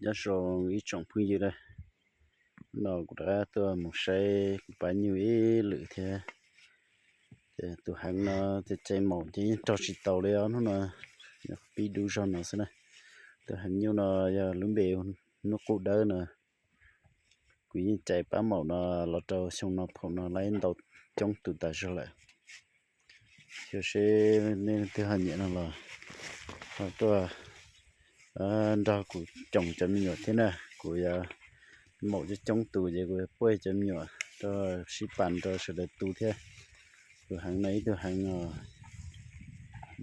Nyob zoo ib tsoom phooj ywg na, no kuv rov qab tuaj mus saib kuv pab nyuj ib lwm thiab. Ces tus heev no ces cais maum ces yeej rog tsis taus li os, hnub no pib dub zog no xwb na. Tus heev nyuj no yog lub npe hnub qub dawb no. Kuv yeej cais pab maum no los rau xyoo no phaum no laib ntau coob tus tas zog lawm. Xyov seb nej leej twg ho nyiam no los ho tuaj nrog kuv coom cov me nyuam thiab na. Kuv yuav maum coob coob tus ces kuv yuav puaj cov me nyuam rau sib pab rau sawv daws tu thiab. Tus heev no ib tug heev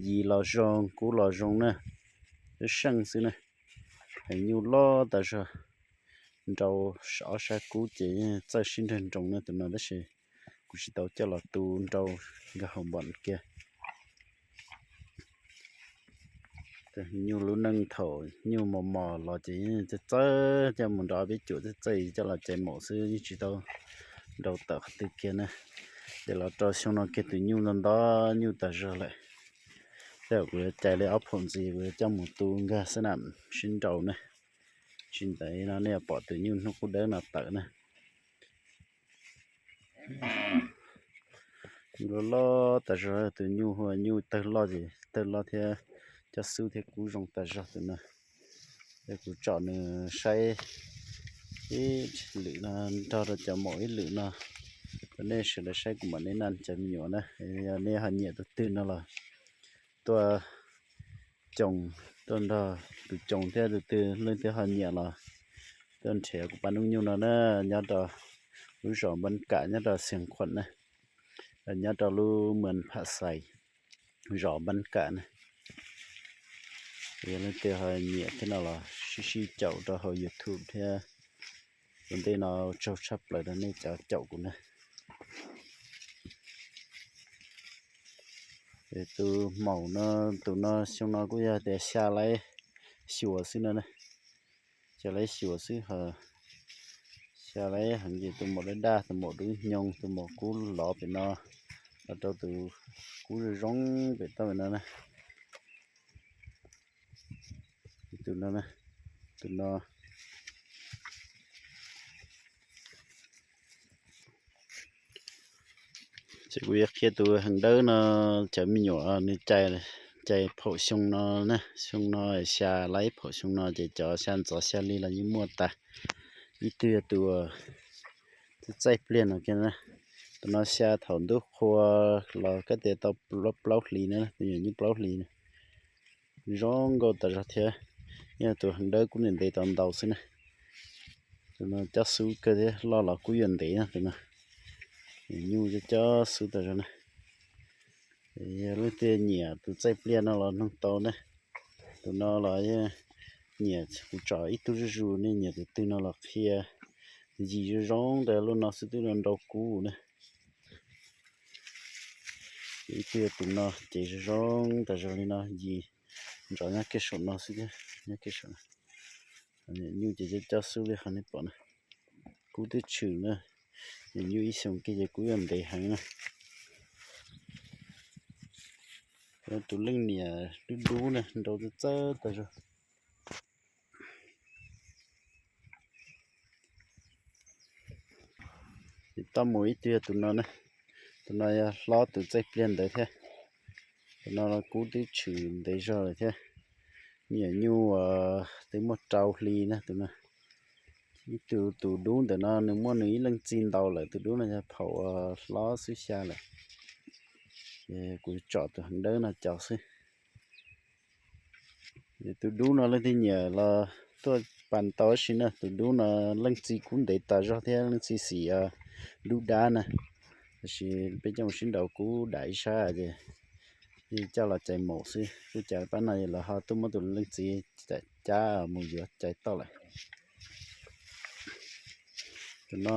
yig los zoo kub los zoo na, seej xwb na. Heev nyuj loj tas zog, nrau ob sab kub ces yeej txawj sib nrag nroos na tus no tab sis kuv tsis tau coj los tu nrau nkag hauv npom kiag. Nyuj lub neej thaum nyuj mos mos los ces yeej txawj txawj coj mus nrau ob peb cuam txawj txawj coj los cais maum xwb yeej tsis tau nrau tawm qhov twg kiag na. Ces los rau xyoo no kiag tus nyuj ntau ntau nyuj tas zog lawm. Tej zaum kuv yuav cais li ob phaum ntxiv kuv yuav coj mus tu nkag xab nam sib nrau na. Tsis ntawd no nej yuav pom tus nyuj hnub qub dawb no tawm na. Nyuj loj loj tas zog, tus nyuj hu ua nyuj tawg loj ces tawg loj thiab, coj xub thiab kub zoo tas zog tus no. Ces kuv tsom nws saib ib lwm no nrog rau cov maum ib lwm no rau nej sawv daws saib kuv mam li naj cov me nyuam na. Yog nej ho nyiam tus twg no los tuaj coos, tuaj nrog tus coos thiab tus twg leej twg ho nyiam los tuaj nrhiav kuv pab noob nyuj no na, nyob rau lub zos Npab Kam nyob rau Xeev Khuam na, nyob rau lub mas Pham Xais, zos Npab Kam na. Yog leej twg ho nyiam thiab no los sib sib caum rau hauv YouTube thiab. Ua ntej no tsaug tshaj plaws rau nej cov caum kuv na. Tus maum no, tus no xyoo no kuj yog tias xya laib xyuas xwb no na. Xya laib xyuas xwb ho, xya laib heev ces tus maum daj daj, tus maum dub nyoog, tus maum kub lov pem no, los rau tus kub zoo zoo pem toj pem no na. Tus no, tus no. Ces kuv yuav qhia tus heev dawb no cov me nyuam nws cais, cais phaum xyoo no na, xyoo no xya laib phaum xyoo no ces cov xya ntxov xya li los yeej muaj tas. Ib tug yog tus txaij pliag no kiag na, tus no xya thaum ntuj qhua los kab tias tau plaub hlis na, tus nyuam nyuj plaub hlis na. Zoo nkauj tas zog thiab, yog tus heev dawb kub ntev ntev tau ntau xwb na. Tus no cob xub kawg thiab, loj los kub yuav ntev na tus no. Nyuj cob cob xub tas zog na. Yog leej twg nyiam tus txaij pliag no los noog tau na. Tus no los nyiam, kuv tsom ib tug zuj zus, nej nyiam tus twg no los qhia. Yig zoo zoo tas zog, lub no xwb twb nrau kub na. Ib tug yog tus no ces zoo zoo tas zog li no, yig nrov nyob kiag saum no xwb thiab, nyob kiag saum no. Nyuj ces cob cob xub li qhov nej pom na. Kub twb tshwm na, nyuj ib xyoos kiag ces kub yuav ntev heev na. Tus leej niam dub dub na, nrau txawj txawj tas zog. Ces toj mus ib tug yog tus no na, tus no yog hlob tus txaij pliag ntawd thiab. Tus no kub twb tshwm ntev zog lawm thiab. Nyuam nyuj twb muaj rau hli na tus no. Ib tug tus dub ntawm no nws muaj nws ib leej txiv ntau lawm, tus dub no yog phaum hlob xwb xya lawm. Ces kuv tsom tus heev dawb no cov xwb. Tus dub no leej twg nyiam los tuaj pab tau tab sis na, tus dub no leej txiv kub ntev tas zog thiab leej txiv xim dub dab na. Tab sis peb coj mus sib nraus kub dam ib sab ces coj los cais maum xwb, kuj cais pab no lawv ho tuaj muab tus leej txiv cab mus yuav cais toj lawm. Tus no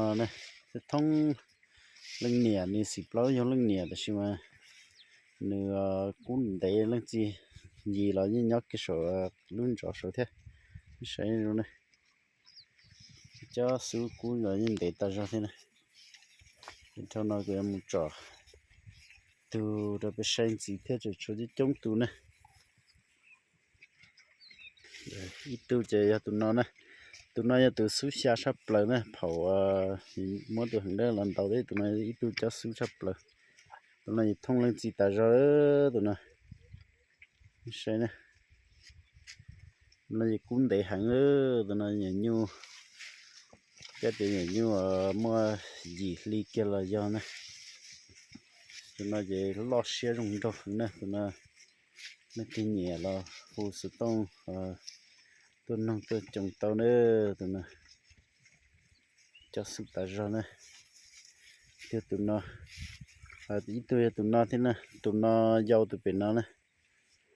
thoob leej niam, nws xim plaub yog leej niam tab sis mas nws kub ntev, leej txiv yig los yeej nyob kiag saum lub ntsov saud thiab. Saib zoo na, cob xub kub los yeej ntev tas zog thiab na. Dhau no kuv yuav mus tsom tug rau peb saib ntxiv thiab, tseem tshuav coob coob tus na. Ib tug ces yog tus no na, Tus no yog tus xub xya tshaj plaws na, phaum muab tus heev dawb los ntaus thiab, tus no ib tug cob xub tshaj plaws. Tus no yog thooj leej txiv tas zog, tus no saib na. Tus no yog kub ntev heev, tus no nyuam nyuj, cov tias nyuam nyuj muaj yim hli kiag los yog na. Tus no ces loj siab zoo nraug heev na, tus no leej twg nyiam los hu xov tooj tuaj noog tuaj coo tau na. Tus no cob xub tas zog na. Ib tug no, ib tug yog tus no thiab na, tus no yau tus pem no na.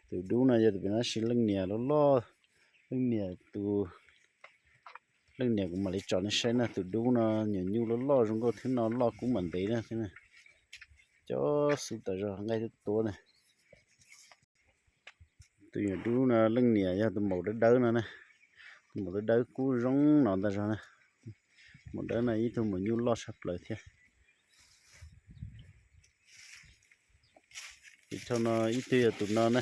Tus dub no yog tus pem no, tab sis leej niam loj loj, leej niam tus, leej niam kuv mam li tsom nej saib na. Tus dub no nyuam nyuj loj loj zoo nkauj thiab no, loj kub mam ntev na thiab. Cob xub tas zog nqaij tuab tuab na. Tus nyuam dub no leej niam yog tus maum dawb dawb no na. Tus maum dawb dawb kub zoo no ntag zog na. Maum dawb no ib tug maum nyuj loj tshaj plaws thiab. Ces thaum no ib tug yog tus no na,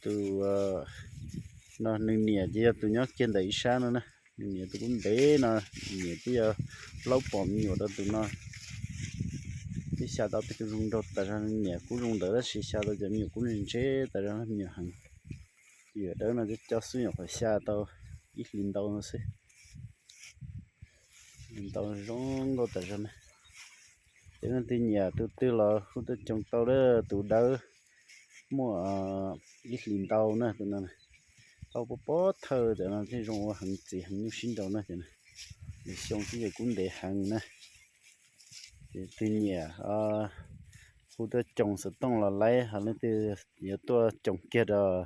tus no nws niam ces yog tus nyob kiag ntawm ib sab no na. Nws niam tus kub ntev no, nws niam twb yog plaub pom me nyuam rau tus no. Twb xya tau peb tug zoo nraug tas zog, nws niam kuj zoo ntawd tab sis xya tau cov me nyuam kub ntse ntse tas zog, me nyuam heev. Tus yawm dawb no twb cob xub nyuam qhuav xya tau ib hlis ntau no xwb. Ntau zoo nkauj tas zog na. Ces leej twg nyiam tus twg los hu tuaj coo tau lawm, tus dawb muaj ib hlis ntau na, tus no tau pob pob thawj ntawm no thiaj zoo ua heev txiv heev nyuj sib nraus na. Ces xyoo xwb ces kub ntev heev na. Ces twg nyiam hu tuaj coo xov tooj los laib, ho leej twg yuav tuaj coo kiag rau,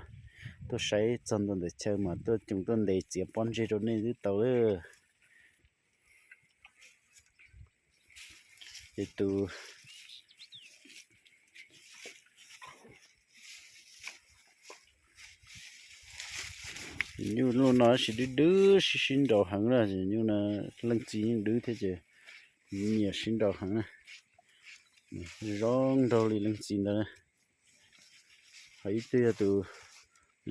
tuaj saib txog ntua ntawm chaw mas tuaj coo tuaj ntes txiav pob ntseg rau nej twb tau lawm. Ces tus nyuj lub no tab sis dwb dwb sib sib nraus heev na, nyuj no leej txiv yeej dwb thiab ces nyiam sib nraus heev na. Zoo nraug li leej txiv ntawd na. Ho ib tug yog tus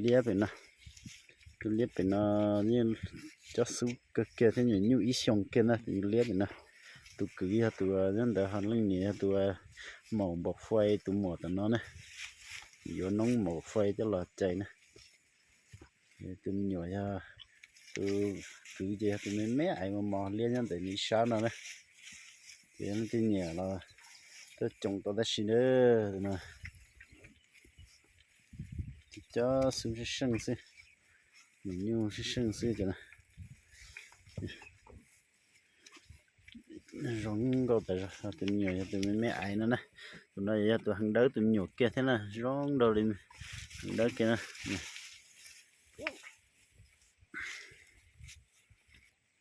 liab pem no. Tus liab pem no yeej cob xub kawg kiag thiab, nyuam nyuj ib xyoos kiag ntag tus liab pem no. Tus kwv yog tus nyob ntawd, ho leej niam yog tus maum npaum fais, tus muam tom no na. Yuav noob maum fais coj los cais na. Tus me nyuam yog, tus kwv ces yog tus me me aiv mos mos liab nyob ntawm nws ib sab no na. Ces leej twg nyiam los tuaj coo tau tab sis na, tus no cob xub seej seej xwb, nyuam nyuj seej seej xwb ces zoo nkauj tas zog. Tus me nyuam yog tus me me aiv no na. Tus no yog tus heev dawb tus me nyuam kiag thiab na, zoo nraug li heev dawb kiag na.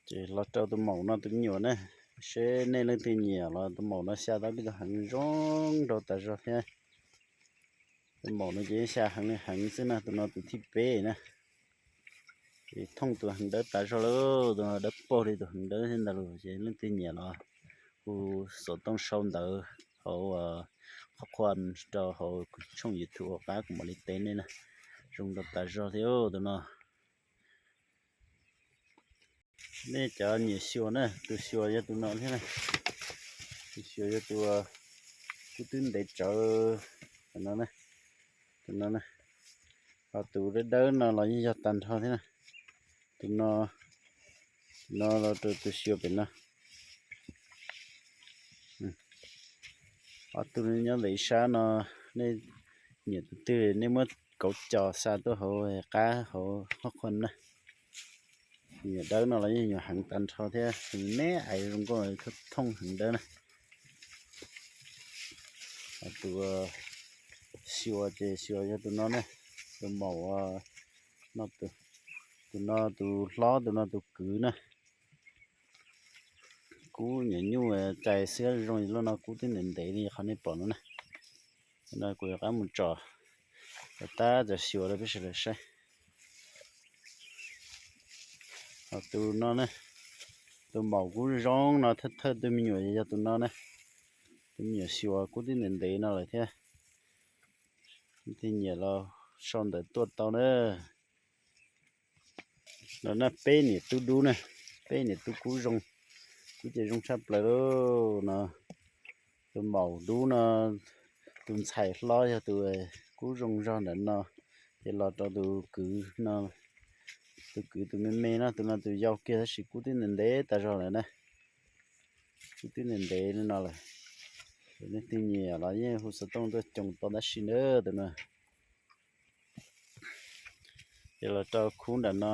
Ces los rau tus maum no tus me nyuam na, seb nej leej twg nyiam los tus maum no xya tau peb tug heev zoo nraug tas zog thiab. Tus maum no ces xya heev li heev xwb na, tus no tus thib peb na. Ces thooj tus heev dawb tas zog lawm, tus no dawb paug li tus heev dawb thiab ntag lauj. Ces leej twg nyiam los hu xov tooj sau ntawv hauv qhov qhua rau hauv tshooj YouTube uas qab kuv mam li teb nej na. Zoo nraug tas zog thiab tus no. Nej cov nyiam xyuas na, tus xyuas yog tus no thiab na. Tus xyuas yog tus kub twb ntev tsawv, tus no na, tus no na. Ho tus dawb dawb no los yeej yog tag nrho thiab na. Tus no, tus no los rau tus xyuas pem no. Ob tug nyob ntawm ib sab no, nej nyiam tus twg nej muab kauv cos xa tuaj hauv qab hauv qhov qhua na. Nyuam dawb no los yeej nyuam heev tag nrho thiab, me aiv zoo nkauj thooj heev dawb na. Tus xyuas ces xyuas yog tus no na, tus maum, tus no tus hlob, tus no tus kwv na. Kub nyuam nyuj cais xwb zoo li lub no, kub twb ntev ntev li qhov nej pom no na. No kuv yuav rov qab mus tsom tab tom xyuas rau peb sawv daws saib. Ho tus no na, tus maum kub zoo no thawj thawj tus me nyuam yog tus no na. Tus me nyuam xyuas kub twb ntev ntev no lawm thiab. Leej twg nyiam los sau ntawv tuaj tau na. No na peb niam tub dub na, peb niam tub kub zoo, kub ces zoo tshaj plaws li no. Tus maum dub no, tus ntxhais hlob yog tus kub zoo zog ntawm no, ces los rau tus kwv no, tus kwv tus me me no, tus no tus yau kiag tab sis kub twb ntev ntev tas zog lawm na. Kub twb ntev ntev li no lawm. Leej twg nyiam los yeej hu xov tooj tuaj coj tau tab sis na tus no. Ces los rau khub nram no,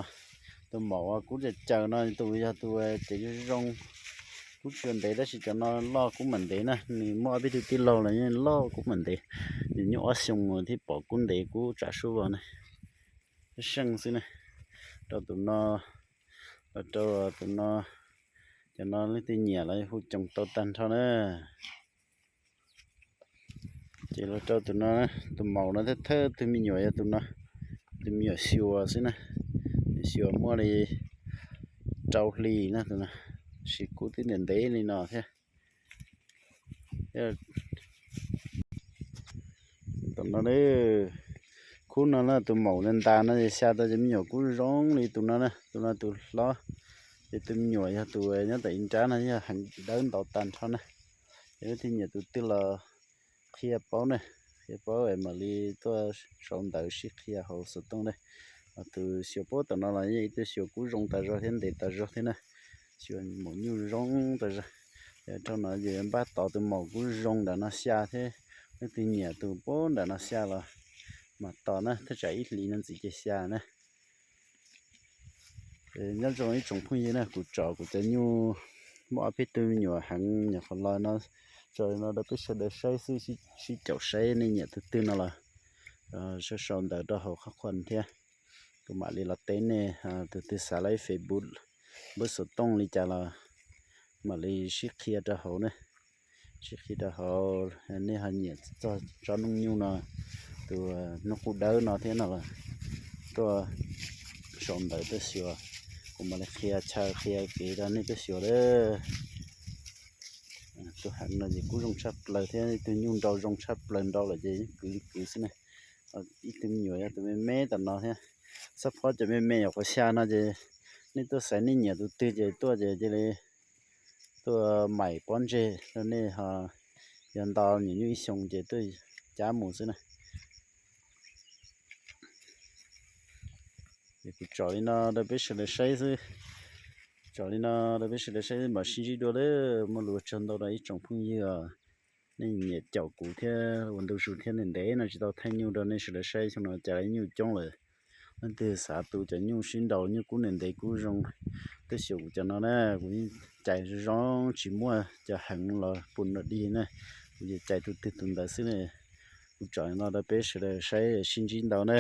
tus maum uas kub tseem caws no tus yog tus tseem zoo, kub tsis ntev tab sis cov no loj kub mam ntev na, nws muaj ob peb tug tij laug los yeej loj kub mam ntev. Nws nyuaj ob xyoo thiab pom kub ntev kub tsam suab vog na. Seej xwb na. Rau tus no, los rau tus no, cov no leej twg nyiam los hu coj tau tag nrho na. Ces los rau tus no, tus maum no thawj thawj tus me nyuam yog tus no, tus me nyuam xyuas xwb na, xyuas muaj li rau hli na tus no, sis kub twb ntev ntev li no thiab. Tam no, khub no na tus maum ntas no xya tau cov me nyuam kub zoo li tus no na, tus no tus hlob, ces tus me nyuam yog tus nyob tom ib nrab no yog heev dawb ntau tag nrho na. Ces leej twg nyiam tus twg los qhia paub na, qhia paub mam li tuaj sau ntawv sib qhia hauv xov tooj na. Tus xyuas puag tom no los yeej ib tug xyuas kub zoo tas zog thiab ntev tas zog thiab na. Xyuas maum nyuj zoo tas zog. Rau no ces npaj tos tus maum kub zoo nram no xya thiab, leej twg nyiam tus puag nram no xya los mam tos na, thaj tsam ib hlis no ntxiv ces xya na. Nyob zoo ib tsoom phooj ywg na, kuv tsom kuv cov nyuj muaj ob peb tug me nyuam heev nyuam qhuav los no, tso no rau peb sawv daws saib xwb, sib caum saib nej nyiam tus twg no los sau sau ntawv rau hauv qhov qhuas thiab. Kuv mam li los teb nej, tus twg xav lawv Facebook, npawb xov tooj li cas los mam li sib qhia rau hauv na. Sib qhia rau hauv, nej ho nyiam txog tsob nooj nyuj no, tus hnub qub dawb no thiab no los tuaj sau ntawv tuaj xyuas, kuv mam li qhia chaw qhia kev rau nej tuaj xyuas lawm. Tus heev no ces kub zoo tshaj plaws thiab tus nyuj nrau zoo tshaj plaws, nrau lawm ces kwv li kwv xwb na. Ib tug me nyuam yog tus me me tom no thiab. Xab phob cov me me nyuam qhuav xya no ces nej tuaj xaiv nej nyiam tus twg ces tuaj ces cia li tuaj maim pob ntseg rau nej ho, yog nto nyuam nyuj ib xyoo ces tuaj cab mus xwb na. Ces kuv tsom li no rau peb sawv daws saib xwb. Tsom li no rau peb sawv daws saib mam sib ntsib dua lawm. Muaj lus ua tsaug ntau rau ib tsoom phooj ywg os. Nej nyiam caum kuv thiab ua ntu zus thiab, ntev ntev no tsis tau thaij nyuj rau nej sawv daws saib, xyoo no cas nyuj coob lawm. Leej twg xav tu cov nyuj sib nraus nyuj kub ntev ntev kub zoo, tuaj xyuas kuv cov no na, kuv yeej cais zoo zoo tsis muaj cov heev los pus nram dig na, kuv yeej cais tus twg tus ntawd xwb na. Kuv tsom li no rau peb sawv daws saib, sib ntsib ntau na.